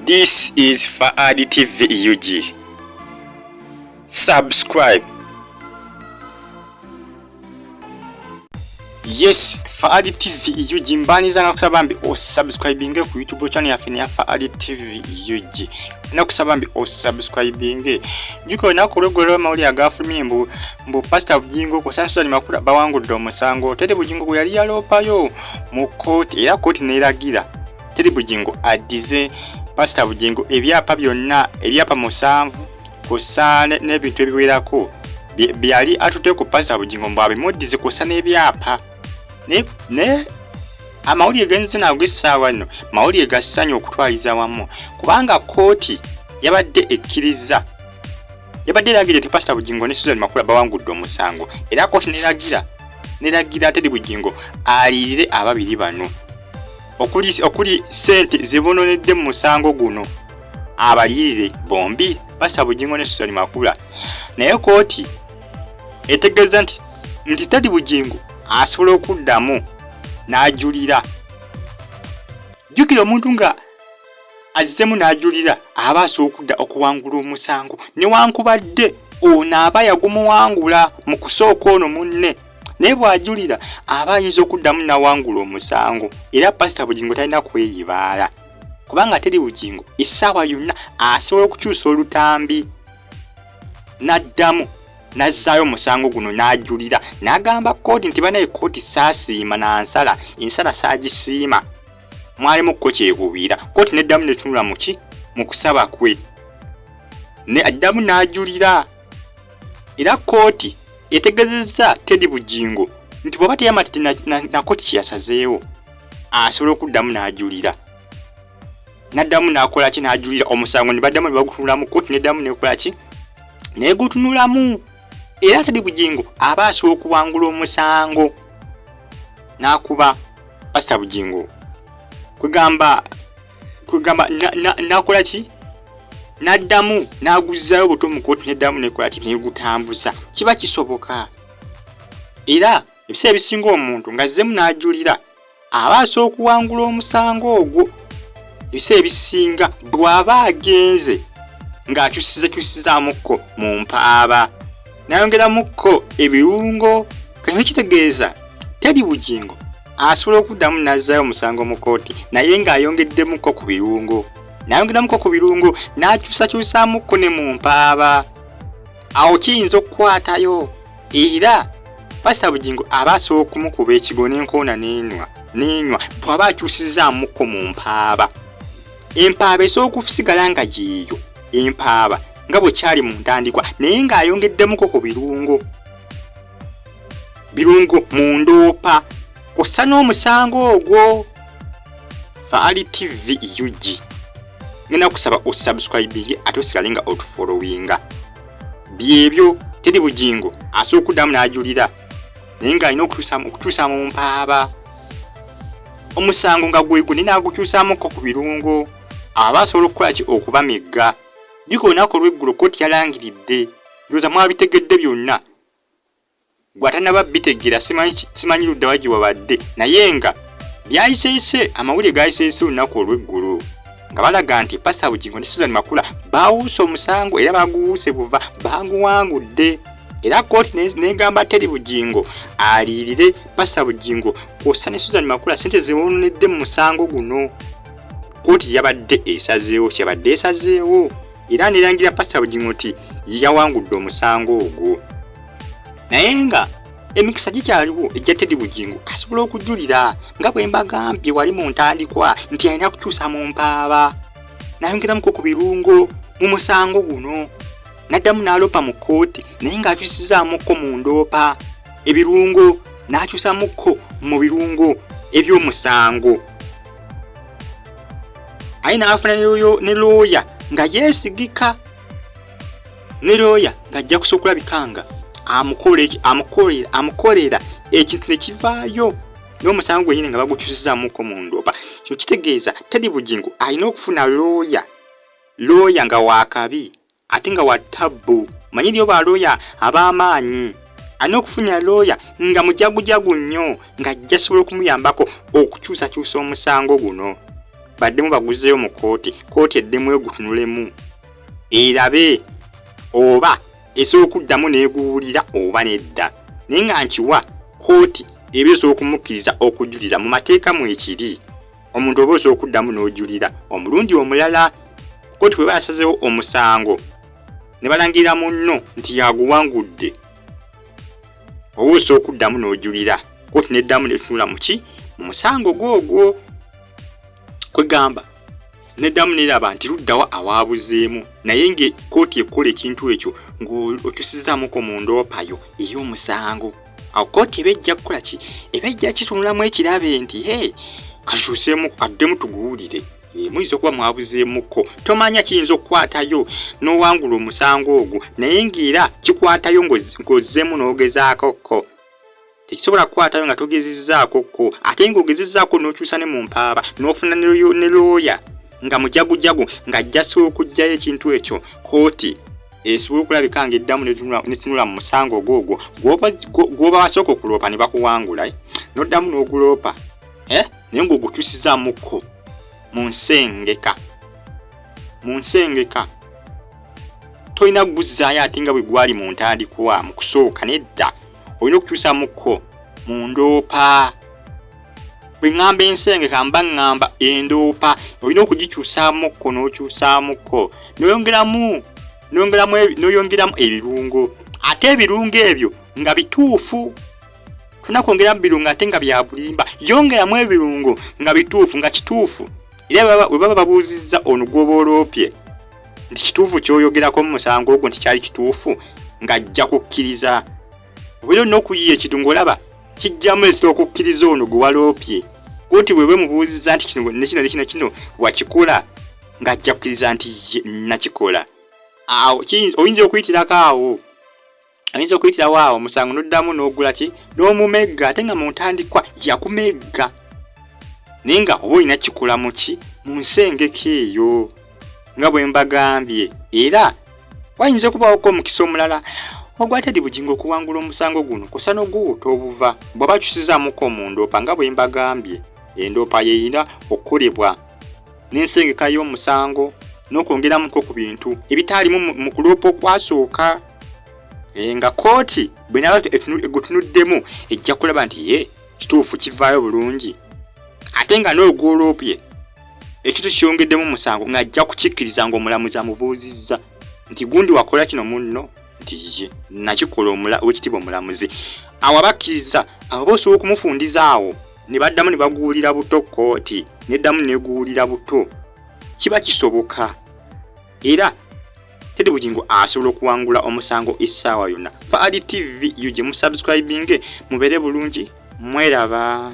This is Faad TV UG. Subscribe. Yes, Faad TV UG mbaniza nakusaba mbi osubscribinge ku YouTube channel yaffe ya Faad TV UG. Nakusaba mbi osubscribinge. Juko naku lweggulo amawulire agafulumye mbu mbu Pastor Bugingo ku Samson Makula bawangudde omusango. Teddy Bugingo gwe yali yaloopayo mu kkooti era kkooti n'eragira Teddy Bugingo addize Pasita Bugingo ebyapa byonna ebyapa 7 kw'ossa n'ebintu ebiwerako byali atute ku Pasita Bugingo mbu abimuddize kw'ossa n'ebyapa. Naye amawulire genze nago essaawa nno mawulire ga ssanyu okutwaliza wamu kubanga kkooti yabadde ekkirizza yabadde eragidde nti Pasita Bugingo ne Susan Makula bawangudde omusango era kkooti neragira Teddy Bugingo aliyirire ababiri bano okuli ssente zebononedde mu musango guno abaliyirire bombi Pasita Bugingo ne Susan Makula. Naye kkooti etegeeza nti Teddy Bugingo asobola okuddamu n'ajulira. Jjukira omuntu nga azzemu n'ajulira aba asobola okudda okuwangula omusango newankubadde ono aba yagumuwangula mu kusooka ono munne, naye bw'ajulira aba ayinza okuddamu n'awangula omusango. Era Pasita Bugingo talina kweyibaala kubanga Teddy Bugingo essaawa yonna asobola okukyusa olutambi n'addamu n'azzaayo omusango guno n'ajulira n'agamba kkooti nti banaye kkooti saasiima na nsala, ensala saagisiima, mwalimu kko kyekubiira. Kkooti n'eddamu netunula muki mu kusaba kwe ne addamu n'ajulira. Era kkooti etegezezza Teddy Bugingo nti bw'aba teyamatidde na kkooti kye yasazeewo asobola okuddamu n'ajulira n'addamu n'akola ki n'ajulira omusango ne baddamu ne bagutunulamu, kkooti n'eddamu n'ekola ki n'egutunulamu. Era Teddy Bugingo aba asobola okuwangula omusango n'akuba Pasita Bugingo kwegamba n'akola ki n'addamu n'aguzzaayo buto mu kkooti n'eddamu n'ekola ki n'egutambuza. Kiba kisoboka. Era ebiseera ebisinga omuntu ng'azzemu n'ajulira aba asobola okuwangula omusango ogwo. Ebiseera ebisinga bw'aba agenze ng'akyusizakyusizaamukko mu mpaaba n'ayongeramukko ebirungo, kino kitegeeza Teddy Bugingo asobola okuddamu n'azzaayo omusango mu kkooti naye ng'ayongeddemukko ku birungo, n'ayongeramukko ku birungo n'akyusakyusaamukko ne mu mpaaba, awo kiyinza okukwatayo. Era Pasita Bugingo aba asobola okumukuba ekigo n'enkoona n'enywa bw'aba akyusizaamukko mu mpaaba. Empaaba esobola okusigala nga yeeyo empaaba nga bwe kyali mu ntandikwa naye ng'ayongeddemuko ku birungo mu ndoopa kw'ossa n'omusango ogwo. Faali TV UG ngenda kusaba osubscribinge ate osigale nga otufollowinga. Byebyo Teddy Bugingo asobola okuddamu n'ajulira naye ng'alina okukyusa mu mpaaba omusango nga gwegwo naye n'agukyusaamuko ku birungo aba asobola okukola ki okubamegga. Jjukira olunaku olw'eggulo kkooti yalangiridde, ndowooza mwabitegedde byonna, gwe atannaba bitegeera simanyi ludda wa gye wabadde, naye nga byayiseese amawulire gayiseese olunaku olw'eggulo nga balaga nti Pasita Bugingo ne Susan Makula baawuuse omusango era baguwuuse buva baguwangudde. Era kkooti n'egamba Teddy Bugingo aliyirire Pasita Bugingo kw'ossa ne Susan Makula ssente ze boononedde mu musango guno. Kkooti yabadde esazeewo kyebadde esazeewo era nerangira Pasita Bugingo nti yawangudde omusango ogwo, naye nga emikisa gikyaliwo ejja Teddy Bugingo asobola okujulira nga bwe mbagambye wali mu ntandikwa nti alina kukyusa mu mpaaba n'ayongeramuko ku birungo mu musango guno n'addamu n'aloopa mu kkooti naye ng'akyusizaamuko mu ndoopa ebirungo n'akyusamuko mu birungo eby'omusango aye n'afuna ne looya nga yeesigika ne looya ng'ajja kusobola okulabika nga amukolera ekintu ne kivaayo n'omusango gwennyini nga bagukyusizaamuko mu ndoopa. Kino kitegeeza Teddy Bugingo alina okufuna looya nga waakabi ate nga wa tabbu. Manyi lyo ba looya ab'amaanyi, alina okufuna looya nga mujagujagu nnyo ng'ajja sobola okumuyambako okukyusakyusa omusango guno. Baddemu baguzeeyo mu kkooti, kkooti eddemu egutunulemu erabe oba esobola okuddamu n'eguwulira oba nedda. Naye nga nkiwa kkooti eba esobola okumukkiriza okujulira. Mu mateeka mwekiri, omuntu oba osobola okuddamu n'ojulira omulundi omulala. Kkooti bweba yasazeewo omusango ne balangirira munno nti yaguwangudde, oba osobola okuddamu n'ojulira, kkooti n'eddamu netunula muki mu musango gwogwo, kwegamba neddamu neraba nti luddawa awaabuzeemu. Naye nga kkooti ekola ekintu ekyo ng'okyusizaamuko mu ndoopayo ey'omusango, awo kkooti eba ejja kukola ki? Eba ejja kitunulamu ekirabe nti he kakyuseemu, addemu tuguwulire. Muyinza okuba mwabuzeemukko, tomanya kiyinza okukwatayo n'owangula omusango ogwo, naye ng'era kikwatayo ng'ozzeemu n'ogezaako ko. Tekisobola kukwatayo nga togezezzaako ko, ate ng'ogezezzaako n'okyusa ne mu mpaaba n'ofuna ne looya nga mujagujagu ng'ajja sobola okuggyayo ekintu ekyo. Kooti esobola okulabika ng'eddamu netunula mu musango ogwo ogwo gw'oba wasooka okuloopa ne bakuwangula, n'oddamu n'oguloopa, naye ng'ogukyusizaamuko mu nsengeka. Mu nsengeka tolina kuguzzaayo ate nga bwe gwali mu ntandikwa mu kusooka, nedda, olina okukyusamuko mu ndoopa. Bwe ŋŋamba ensengeka mba ŋŋamba endoopa, olina okugikyusamuko n'okyusamuko n'oyongeramu n'oyongeramu ebirungo, ate ebirungo ebyo nga bituufu. Tolina kwongeramu birungo ate nga bya bulimba, yongeramu ebirungo nga bituufu, nga kituufu. Era bwe baba babuuzizza ono gw'oba oloopye nti kituufu ky'oyogerako mu musango ogwo nti kyali kituufu, ng'ajja kukkiriza. Obeera olina okuyiya ekintu ng'olaba kijjamu ezita okukkiriza ono gwe waloopye. Kooti bweba emubuuzizza nti kino ne kino ne kino kino wakikola, ng'ajja kukkiriza nti ye nakikola. Awo oyinza okuyitirako awo, ayinza okuyitirawo awo omusango n'oddamu n'ogula ki n'omumegga, ate nga mu ntandikwa yakumegga, naye nga oba olina kikola muki mu nsengeka eyo nga bwe mbagambye. Era wayinza okubaawoko omukisa omulala ogwa Teddy Bugingo okuwangula omusango guno kusa n'oguwuta obuva bw'aba akyusizaamuko mu ndoopa nga bwe mbagambye. Endoopa yeyina okukolebwa n'ensengeka y'omusango n'okwongeramuko ku bintu ebitaalimu mu kuloopa okwasooka, nga kkooti bwe naaba egutunuddemu ejja kulaba nti ye kituufu kivaayo bulungi, ate nga n'ogwoloopye ekintu kyongeddemu musango ng'ajja kukikkiriza ng'omulamuzi amubuuzizza nti gundi wakola kino munno, nti ye nakikola owekitiibwa omulamuzi. Awo abakkiriza abo bosobola okumufundiza awo ne baddamu ne baguwulira buto, kkooti neddamu neguwulira buto, kiba kisoboka. Era Teddy Bugingo asobola okuwangula omusango essaawa yonna. Faali TV UG, musubscribinge, mubeere bulungi, mweraba.